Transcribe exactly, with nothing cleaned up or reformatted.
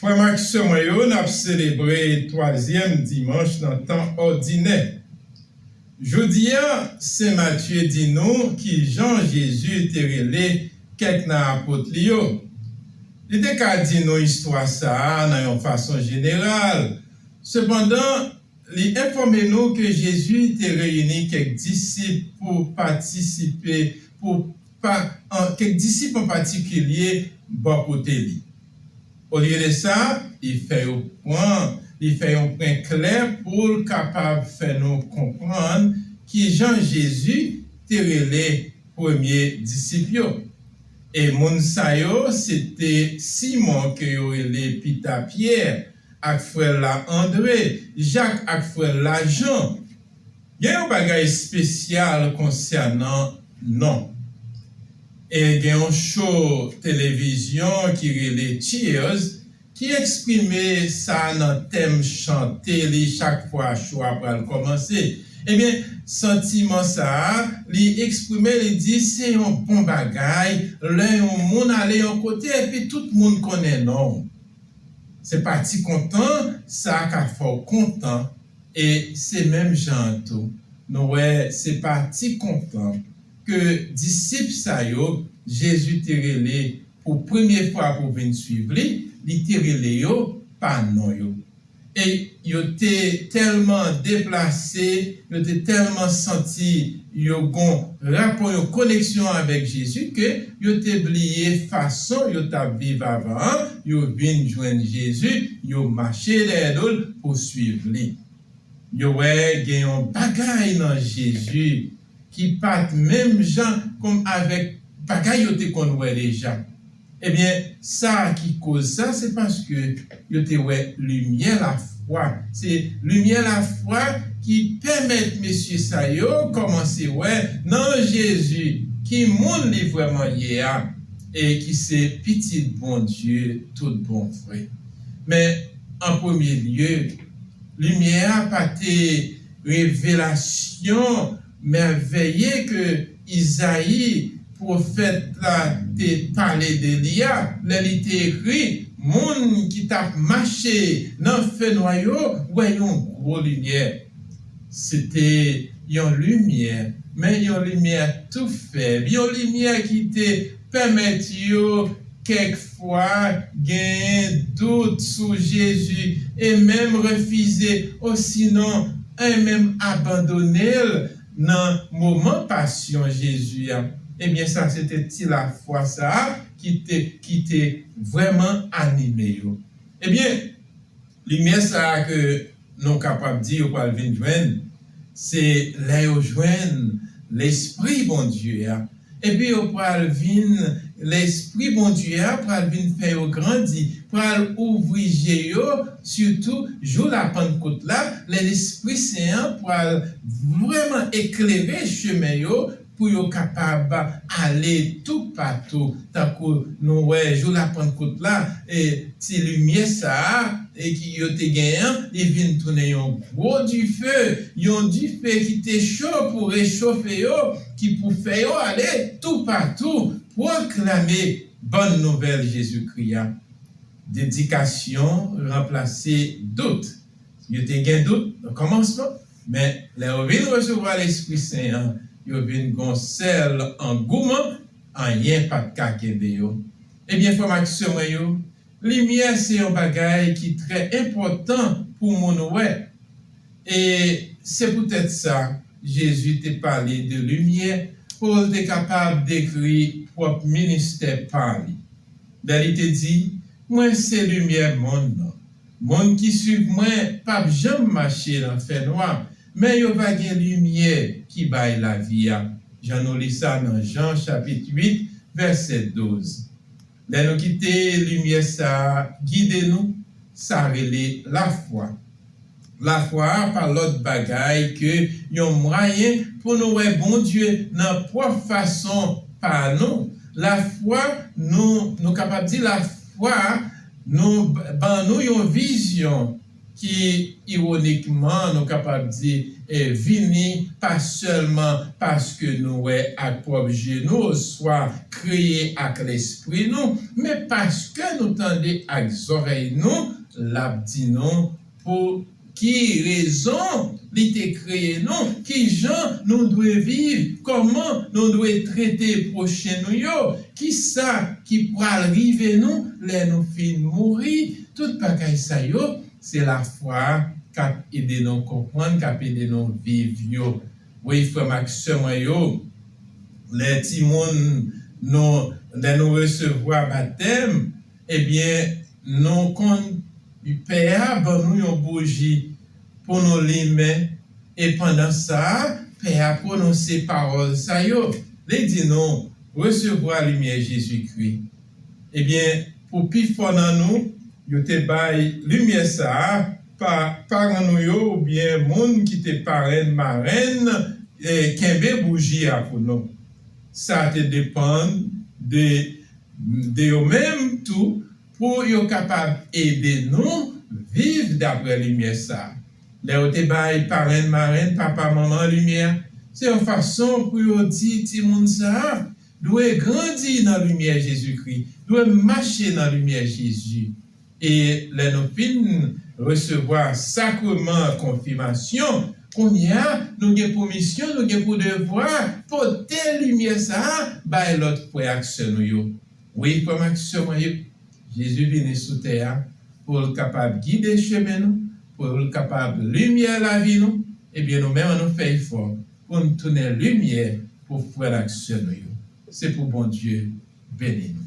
Frè m ak sè mwen yo, n ap selebre twazyèm dimanch nan tan òdinè. Jodi a, Sen Matye di nou kijan Jezi te rele kèk nan apot li yo. Li te ka di nou istwa sa a nan yon fason jeneral. Sepandan, li enfòme nou ke Jezi te reyini kèk disip pou patisipe, pou pa, an, kèk disip an patikilye bò kote li. Olye de sa, li fè yo pran, li fè yon pwen klè pou l kapab fè nou konprann kijan Jezi te rele premye disip yo. E moun sa yo, se te Simon ke yo rele pita Pyè, ak frè l la Andre, Jak ak frè l la Jan. Gen yon bagay espesyal konsènan non. E gen yon show televizyon ki rele Cheers ki eksprime sa nan tèm chante li chak fwa show a pral kòmanse. Ebyen, santiman sa a, li eksprime, li di se yon bon bagay lè yon moun ale yon kote epi tout moun konnen non w. Se pa ti kontan sa a ka fè w kontan, e se menm jan an tou. Nou wè, se pa ti kontan ke disip sa yo, Jezi te rele pou premye fwa pou vin suiv li, li te rele yo pa non yo. E yo te tèlman deplase, yo te tèlman santi yo gon rapò, yon koneksyon avèk Jezi, ke yo te bliye fason yo t ap viv avan an, yo vin jwenn Jezi, yo mache dèyè do l pou suiv li. Yo wè gen yon bagay nan Jezi ki pa t menm jan kòm avèk bagay yo te konn wè deja. Ebyen, sa ki koz sa, se paske yo te wè limyè lafwa. Se limyè lafwa ki pèmèt mesye sa yo kòmanse wè nan Jezi ki moun li vrèman ye a, e ki se Pitit Bondye tout bon vre. Men, an premye lye, limyè a pa te revelasyon mèvèye ke Izayi, pwofèt la, te pale de li a, lè li te ekri, moun ki t ap mache nan fènwa yo wè yon gwo limyè. Se te yon limyè, men yon limyè tou fèb, yon limyè ki te pèmèt yo kèk fwa genyen dout sou Jezi e menm refize, osinon, e menm abandone l nan moman pasyon Jezi a. Ebyen, sa se te ti lafwa sa a ki te, ki te vrèman anime yo. Ebyen, limyè sa a ke nou kapab di yo pral vin jwenn, se lè yo jwenn Lespri Bondye a. Epi yo pral vin, Lespri Bondye a pral vin fè yo grandi, pral ouvri je yo, sitou jou Lapannkot la, lè Lespri Sen an pral vrèman eklere chemen yo pou yo kapab ale toupatou. Tankou nou wè jou Lapannkot la, e ti limyè sa a, e ki yo te genyen an, li vin tounen yon gwo dife, yon dife ki te cho pou rechofe yo, ki pou fè yo ale toupatou, pwoklame bòn nouvèl Jezikri a. Dedikasyon ranplase dout. Yo te gen dout nan kòmansman, men lè yo vin resevwa Lespri Sen an, yo vin gon sèl angouman, anyen pa t ka kenbe yo. Ebyen, frè m ak sè mwen yo, limyè se yon bagay ki trè enpòtan pou moun wè. E se poutèt sa, Jezi te pale de limyè pou l te kapab dekri pwòp ministè pa li. Lè li te di, mwen se limyè monn nan. Moun ki suiv mwen p ap janm mache nan fènwa, men yo va gen limyè ki bay lavi a. Jan nou li sa nan Jan chapit uit, vèsè douz. Lè nou kite limyè sa a gide nou, sa rele lafwa. Lafwa a pa lòt bagay ke yon mwayen pou nou wè Bondye nan pwòp fason pa nou. Lafwa, nou, nou kapab di lafwa nou ban nou yon vizyon ki, iwonikman, nou kapab di, eh, vini pa sèlman paske nou wè ak pwòp je nou, oswa kreye ak lespri nou, men paske nou tande ak zòrèy nou, l ap di nou pou ki rezon li te kreye nou, ki jan nou dwe viv, kòman nou dwe trete pwochen nou yo, ki sa ki pral rive nou lè nou fin mouri, tout bagay sa yo, se lafwa k ap ede nou konprann, k ap ede nou viv yo. Wi, frè m ak sè mwen yo, lè timoun nou, lè nou resevwa batèm, ebyen, nou konn pè a ban nou yon bouji pou nou limen, e pandan sa a, pè a pwononse pawòl sa yo. Li di nou, resevwa limyè Jezikri. Ebyen, pou pifò nan nou, yo te bay limyè sa a pa paran nou yo oubyen moun ki te parenn marenn, eh, kenbe bouji a pou nou. Sa te depann de, de yo menm tou pou yo kapab ede nou viv daprè limyè sa a. Lè yo te bay parenn marenn, papa manman limyè a, se yon fason pou yo di timoun sa a dwe grandi nan limyè Jezikri, dwe mache nan limyè Jezi. E lè nou fin resevwa sakreman konfimasyon, kounye a, nou gen pou misyon, nou gen pou devwa pote limyè sa a bay lòt frè ak sè nou yo. Wi, frè m ak sè mwen yo, Jezi vini sou tè a pou l kapab gide chemen nou, pou l kapab limyè lavi nou. Ebyen, nou menm, an nou fè efò pou n tounen limyè pou frè n ak sè nou yo. Se pou Bondye beni nou.